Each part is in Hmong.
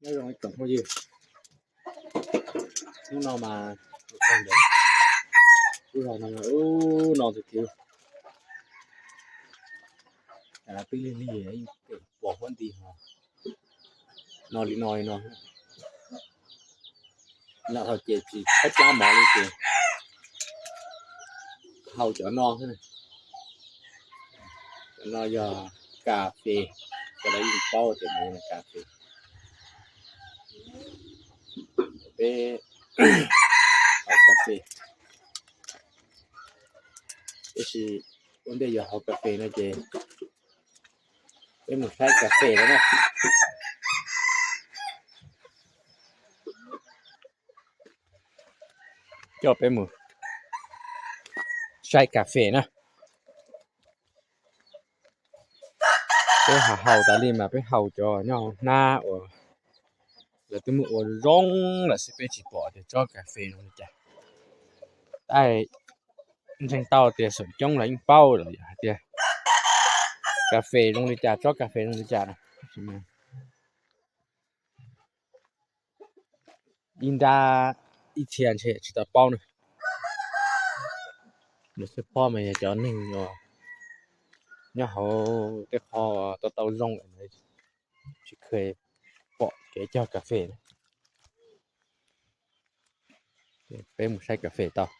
Nyob zoo ib tsoom phooj ywg, hnub no mas, ub, no tus kwv, pib lig lig, pom huab nti no li no li no. Nram haus ces tsis txhob plab mov li ces haus cov no xwb. Cov no yog kas fes, cov lawv yeej paub tias nws yog kas fes. Peb haus kas fes, tab sis ua ntej yuav haus kas fes no ces peb mus saib kas fes no na. Coj peb mus saib kas fes na. Peb haus tas li mas peb haus cov nyob hauv hnab uas lawv twb muab ua zoo lawm xwb, peb tsis pom tias tsob kas fes zoo li cas. Tab ntseeg tau tias xeem coob los yeej paub lawm hais tias kas fes zoo li cas, tsob kas fes zoo li cas na. Ib nrab ib txhia ntshe tsis tau paub na. Nws xwb pob mas yog cov neeg uas nyob hauv tej qho tau tau zoo lawm tsis kheev pom kev cog kas fes na. Peb mus saib kas fes tau.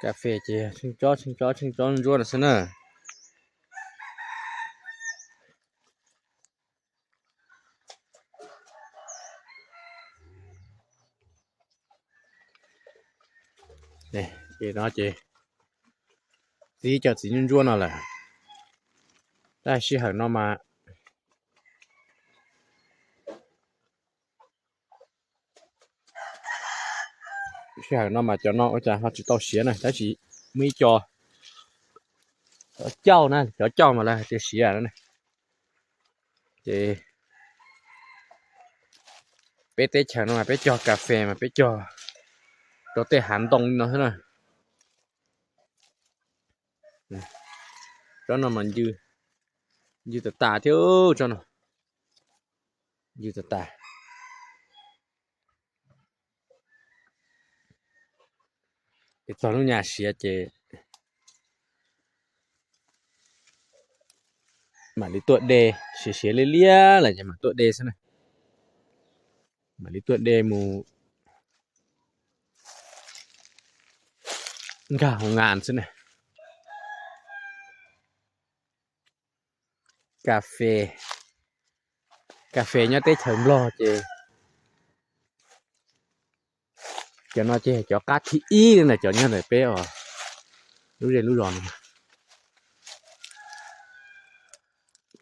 Kas fes ces tsheej tsob tsheej tsob tsheej tsob ntsuab no xwb na. Ces no ces txi cov txiv ntsuab ntsuab no lawm. Tab sij hawm no mas sij hawm no mas cov no ua cas ho tsis tau siav na, tab sis muaj ib co cauj na, cov cauj mas lawv hais tias siav na. Ces peb teb chaws no mas peb cog kas fes mas peb cog rau tej hav ntoo li no xwb na. Tsob no mas ncw tas tas thiab, tsob no ncw tas tas. Es txog lub nyas siav ces mam li tuaj de, siav siav liab liab lawm ces mam tuaj de xwb na. Mam li tuaj de mus nkag hoo nas xwb na. Kas fes, kas fes nyob teb chaws Nplog ces cov no ces cov qab thib ib na, cov nyob ntawm peb os, lub zej lub zos no.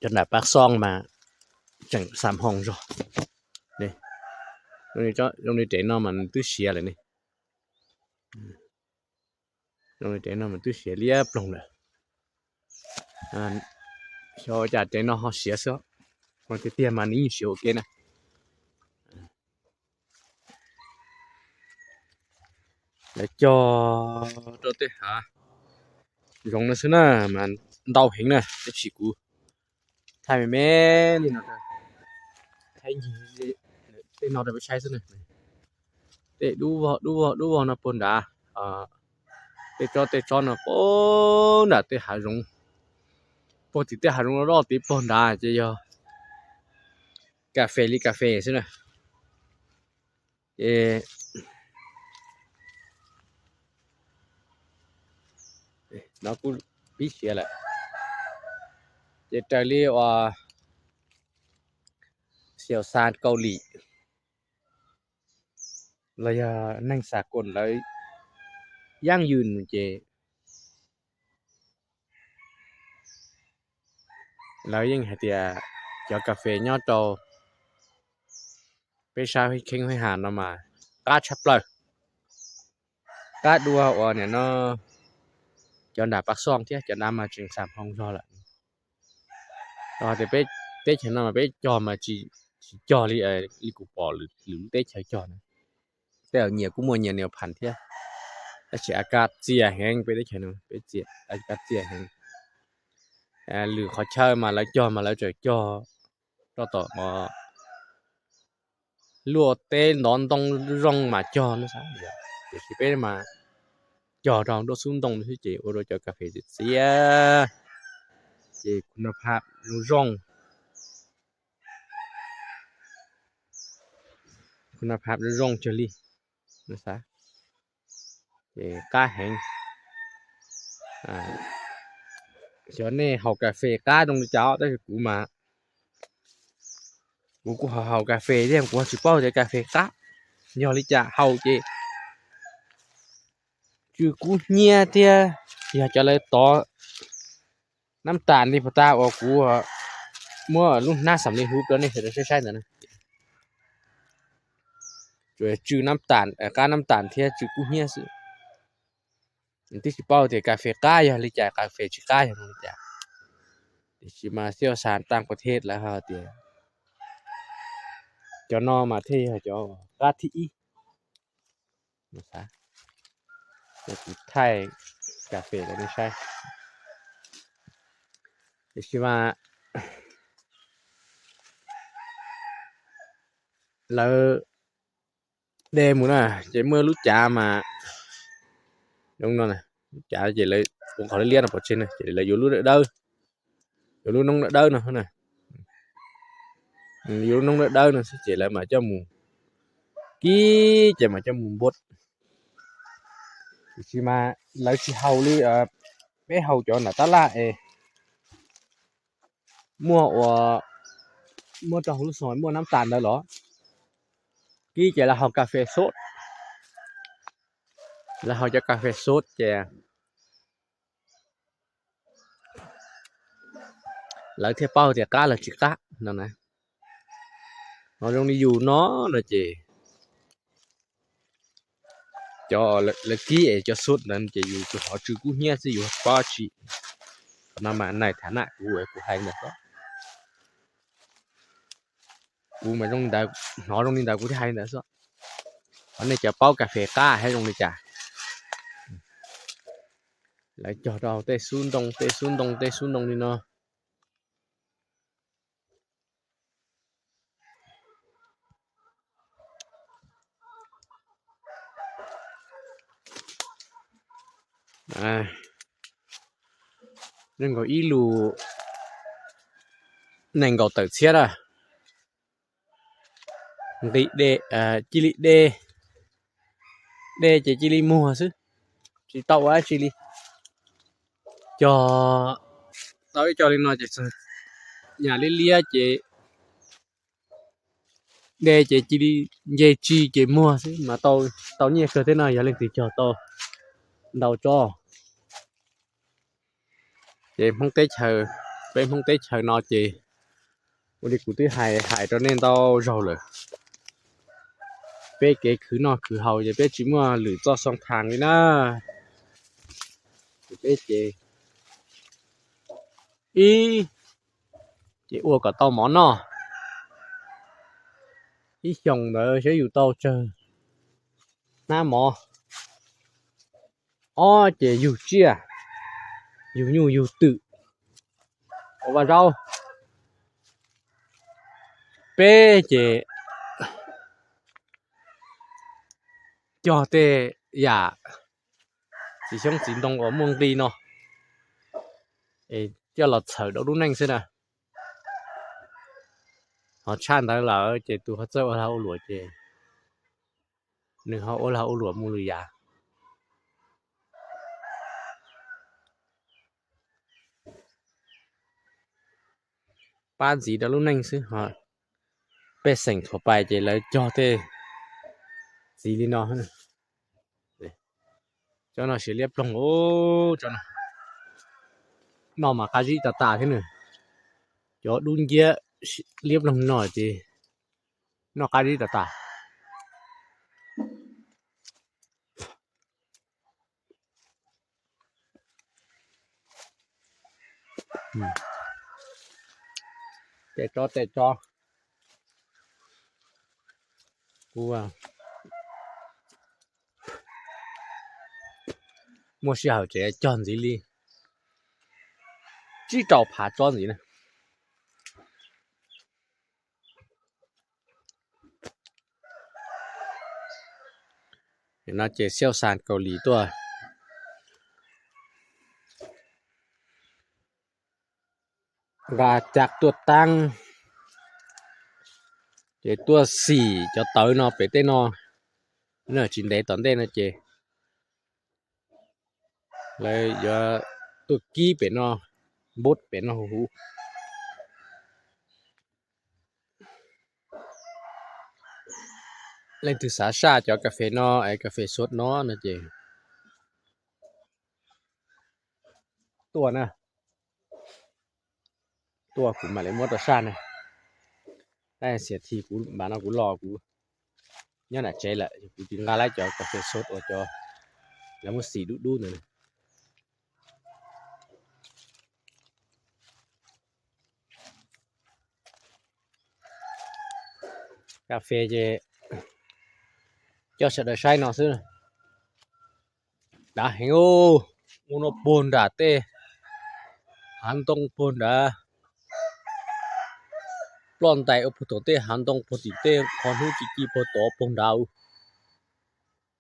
Cov nram Paj Xoo mas tseem xam hoo zog. Zoo li rev no mas nws twb siav lawm ne. Zoo li rev no mas twb siav liab ploog lawm. Xyov ua cas rev no ho siav xwb, ho tiag tiag mas nws yeej siav ua ke na. Lawv cog rau tej hav zoov no xwb na, mas ntau heev na, tab sis kuv thaij me me li no, thaij ncig tej no rau peb saib xwb na. Tej dub vog dub vog dub vog no puag nrad, tej tsob tej tsob no puag nrad tej hav zoov, puag tim tej hav zoov loj loj tid puag nrad ces yog kas fes li kas fes xwb na. Ces no kuj pib siav lawm, ces raws li uas Xiaus Xas Kaus Lim los yog neeg Xas Koos lawv yeej yws ces lawv yeej hais tias cov kas fes nyob rau peb sab Hwj Kheeb Hwj Ham no mas qab tshaj plaws, qab dua uas nim no cov nram Paj Xoo thiab, cov nrad mas tseem xam hoo zog lawm. Los tias peb teb chaws no mas peb cog mas tsis cog li, li kuv pom lwm lub teb chaws cog na. Tej zaum nyias kuj muaj nyias niam pham thiab, Tab sis a kaj txias heev peb teb chaws no, peb txias, a kaj txias heev. Lwm qhov chaw mas lawv cog mas lawv tseem cog rau tom luaj teb ntov ntoo zoo mas cog no xav, tiam sis peb mas cog rau nruab xub ntoo xwb ces ua rau cov kas fes txias txias, ces kuv no phaj zoo zoo, kuv no phaj zoo zoo kawg li, xav, ces qab heev. Xyov nej haus kas fes qab zoo li cas tab sis kuv mas kuv kuj haus kas fes thiab kuv tsis paub tias kas fes qab yog li cas haus ces tsw kub hnyiab thiab. Yog cov lawv tov nab tas li puas tas uas kuv muab lub hnab xam li huv rau nej sawv daws saib saib ntawd na, tsuas tsw nab tas, qab nab tas thiab tsw kub hnyiab xwb. Twb tsis paub tias kas fes qab yog li cas, kas fes tsis qab yog li cas. Tiam sis mas xiaj xas tag pas thej lawv ho tias cov no mas thiaj yog cov qab thib ib. Kuv thaij kas fes rau nej saib. Tiam sis mas lawv de mus na ces muaj lub cav mas zoo no, lub cav ces lawv ua qhov liab liab no pov tseg na ces lawv yuav lub dawb dawb, yuav lub noob dawb dawb no na, yuav lub noob dawb dawb no xwb ces lawv mam coj mus kib ces mam coj mus npuab. Tiam sis mas lawv tsis haus li peb haus cov nram tab laj es muaj ua, muaj rau hauv lub xov muaj nab tas ntawd los kib ces lawv haus kas fes sot, lawv haus cov kas fes sot ces lawv thiaj paub tias qab los tsis qab no na. Ho zoo li yus no no ces cov lawv kib es cov sot ntawd ces yus tsuas hnov tsw kub hnyiab xwb yus paub tsis. Qhov no mas nais thav naj kuv kuv hais ntawd xwb. Kuv mas zoo li ntawd, hnov zoo li ntawd kuv thiaj hais li ntawd xwb. Qhov nej cov paub kas fes qab thiab zoo li cas, lawv cog rau tej xub ntoo tej xub ntoo tej xub ntoo li no. Nees nkaum ib lus nees nkaum tawm txhiab na. Nqis de, cia li de, de ces cia li muag xwb, tsis tau ua dab tsi li. Cog tau ib co li no ces txog nyam liab liab ces de ces cia li nce tsi ces muag xwb mas tau nyiaj kawg thiab no yog leej twg cog tau ntau tso. Ces Hmoob teb chaws, peb Hmoob teb chaws no ces ua li kuv twb hais hais rau nej ntau zaug lawm, peb kev khwv noj khwv haus ces peb tsis muaj lwm txoj xoo thas li na. Peb ces ib ces ua kom tau mov noj, ib xyoos ntawd saib yus tau tsawg hnab mov. Ob ces yug tsiaj, yug nyuj yug twm, ua vaj zaub. Peb ces cog tej yam txiv xyoob txiv ntoo uas muaj nqi no es coj los txhawm rau lub neej xwb na. Ho tshaj ntawd lawm ces tus ho txawj ua lag ua luam ces nws ho ua lag ua luam mus lwm yam. Pab ntxiv rau lub neej xwb ho pej xeem thuam pais ces lawv cog tej txiv li no. Cov no siav liab ploog, cov no noj mas qab zib tas tas thiab nws. Cov dub nciab liab ploog no ces noj qab zib tas tas. Tej tsob tej tsob, kuv Muaj sij hawm tseem cog ntxiv li tsib rau phav tsob ntxiv na. No ces xiauj xas Kaus Lim tuaj nqa caj tuaj taab, ces tuaj xim cov tawv no pem tej no, tsis ntev tom ntej no ces lawv yuav tuaj kib pem no, npub pem no huv huv. Leej twg xav saj cov kas fes no es kas fes sot no no ces tuaj na, tuaj kuv mam li muab rau saj na. Tab sis kuv npam no kuv los kuv nyob nram tsev lawm, kuv tsis nqa lawv cov kas fes sot uas cov lawv muab xim dub dub ntawd. Kas fes ces coj sawv daws saib no xwb. Dav heev, ua no puag nram tej hav ntoo puag nrad, ploj ntais ua puag tom tej hav ntoo puag tim tej qhov hnub ci ci puag tod puag nrad.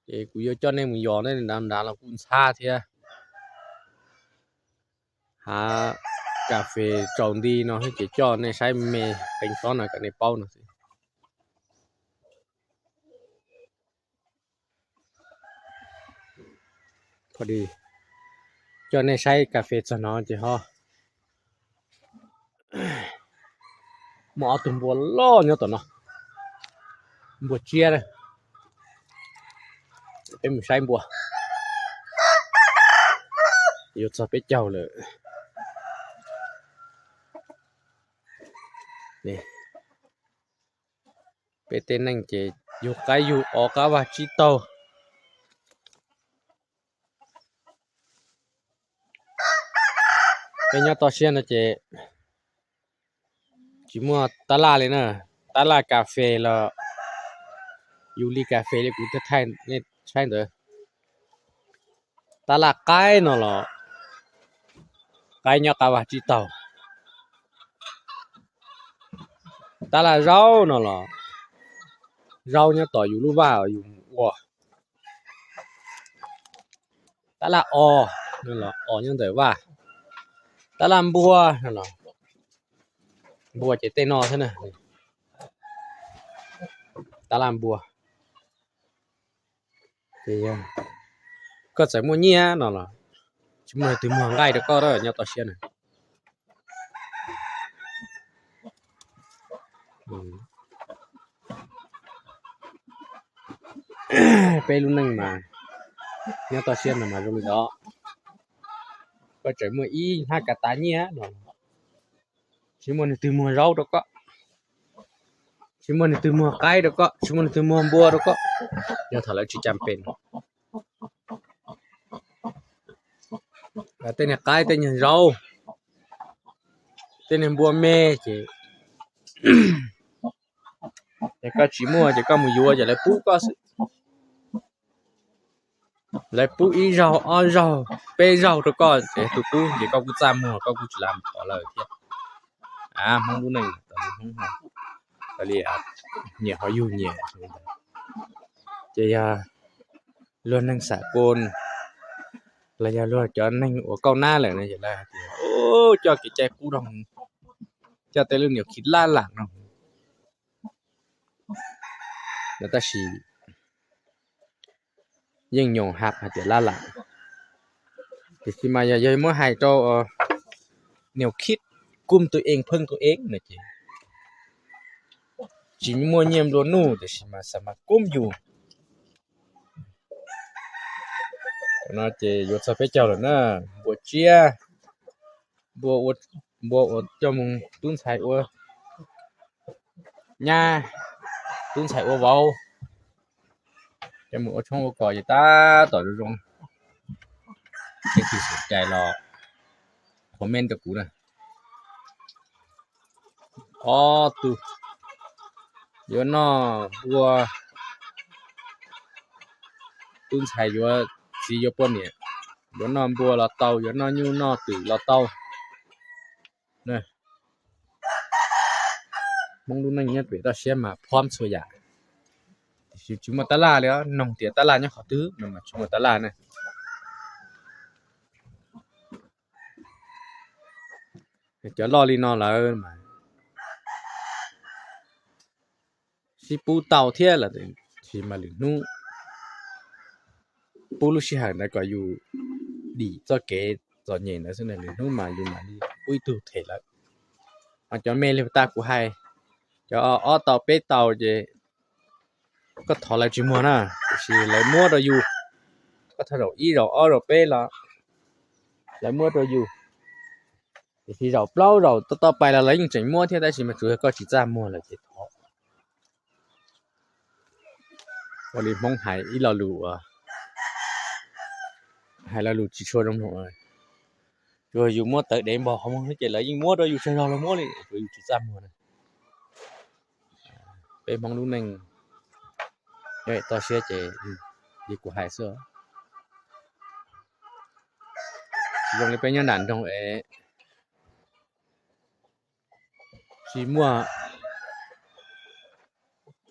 Ces kuv yuav coj nej mus yos nram nrad los kuj ntxhab thiab. Hav kas fes tsaus nti no ces coj nej saib me qee tsob no kom nej paub no xwb. Coj nej saib kas fes txog no ces ho muaj ob tug npua loj nyob tom no, npua tsiab. Peb mus saib npua, yuav txog peb caug lawm. Peb tej neej ces yug qaib yug os qab vag tsib taug. Peb nyob toj siab no ces tsis muaj tab laj li na. Tab laj kas fes los yus li kas fes li kuv thiaj thaij nej saib ntawd. Tab laj qaib no los qaib nyob qab vag tsib taug. Tab laj zaub no los zaub nyob tom yus lub vaj yus mus ua. Tab laj os no los os nyob ntawm vaj. Tab laj npua no los npua ces tej no xwb na. Tab laj npua. Koj txawm muaj nyiaj no los tsis muaj leej twg muag nqaij rau koj nyob toj siab na. Peb lub neej mas nyob toj siab no mas zoo li ntawd. Koj tseem muaj ib hnab kas tas nyiaj no, tsis muaj leej twg muag zaub rau koj, tsis muaj leej twg muag qaib rau koj, tsis muaj leej twg muag npua rau koj, yog thaum lawv tsis cam pem. Tej niag qaib tej niag zaub, tej niag npua me ces, ces koj tsis muaj ces koj mus yuav ces lawv pub koj xwb. Lawv pub ib zaug ob zaug peb zaug rau koj ces tus pub ces koj kuj txaj muag koj kuj tsis lam thov lawm thiab. Hmoob lub neej, Hmoob li nyias ho yug nyias. Ces yog luag neeg xam kos los yog luag cov neeg uas kauj nab lawm no ces lawv hais tias coj kev cai qub rau, coj tej lub niam khib laj lam no. Tab sis yeej nyoos hab hais tias laj lam. Tiam sis mas yog yog muab hais rau niam khib kum tus ees pheej tus ees no ces tsis muaj nyiaj nplua nuj tiam sis mas xam mas kum yus. No ces yuav txog peb caug lawm na, npua tsiab, npua uas coj mus tub ntxhais ua nyab, tub ntxhais ua vauv, coj mus ua tshoob ua kos ces tab tom zoo zoo. Leej twg xav cais los comment rau kuv na. Ob tug yuav noj npua, tub ntxhais yuav txiv yuav poj niam. Yuav noj npua los tau, yuav noj nyuj noj twm los tau. Hmoob lub neej nyob pem toj siab mas phom txhua yam. Tiam sis tsis muaj tab laj li, noog tias tab laj nyob qhov twg no mas tsis muaj tab laj na. Cov loj li no lawm mas sib pub tau thiab los sis mas lwm hnub pub lub sij hawm ntawd kom yus dim txoj kev txom nyem ntawd xwb, lwm hnub mas yus mam li pub ib tug them lawm. Ho cov me li tas kuv hais, cov ob tau peb tau ces koj thov lawv tsis muag na, tiam sis lawv muab rau yus. Koj thov zaum ib zaum ob zaum peb los lawv muab rau yus. Tiam sis zaum plaub zaum toj toj pais los lawv yeej tseem muab thiab, tab sis mas tsuas yog koj tsis txaj muag lawm ces thov. Ua li Hmoob hais ib lo lus uas hais lo lus tsis tshua zoo, tsuas yus muab tawv dev npog qhov muag xwb ces lawv yeej muab rau yus tsawg zaus los muab li, tsuas yus tsis txaj muag na. Peb Hmoob lub neej nyob toj siab ces li kuv hais xwb, tsis zoo li peb nyob nram nroog es tsis muaj,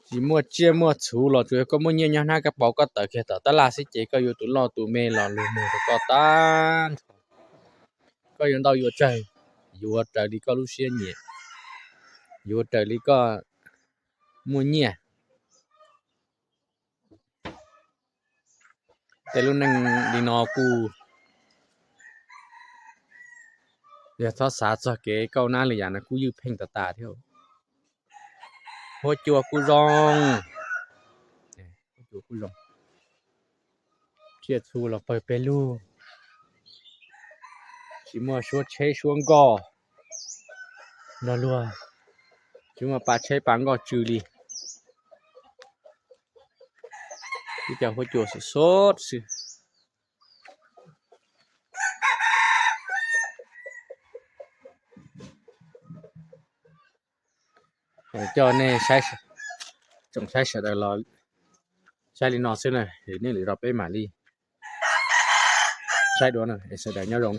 tsis muaj tsiaj muaj txhuv los tsuas yog koj muaj nyiaj nyob hnab koj pauv koj tawm kiag tom tab laj xwb ces koj yuav tus loj tus me los luag muag rau koj tag nrho. Koj yuav ntau yuav tsawg, yuav raws li koj lub siab nyiam, yuav raws li koj muaj nyiaj. Tej lub neej li no kuj yog txhob xav txog kev kauj nab li yam no kuj ywj pheej tas tas thiab. Huab cua kuj zoo, huab cua kuj zoo, tsiaj txhu los pawg pes lug, tsis muaj suab tsheb suab nkoj nrog luag, tsis muaj pa tsheb pa nkoj tsw li. Ib co huab cua xub xub xwb. Coj nej tsoom saib sawv daws los saib li no xwb na, nej lwm zaus peb mam li saib dua na, sawv daws nyob zoo.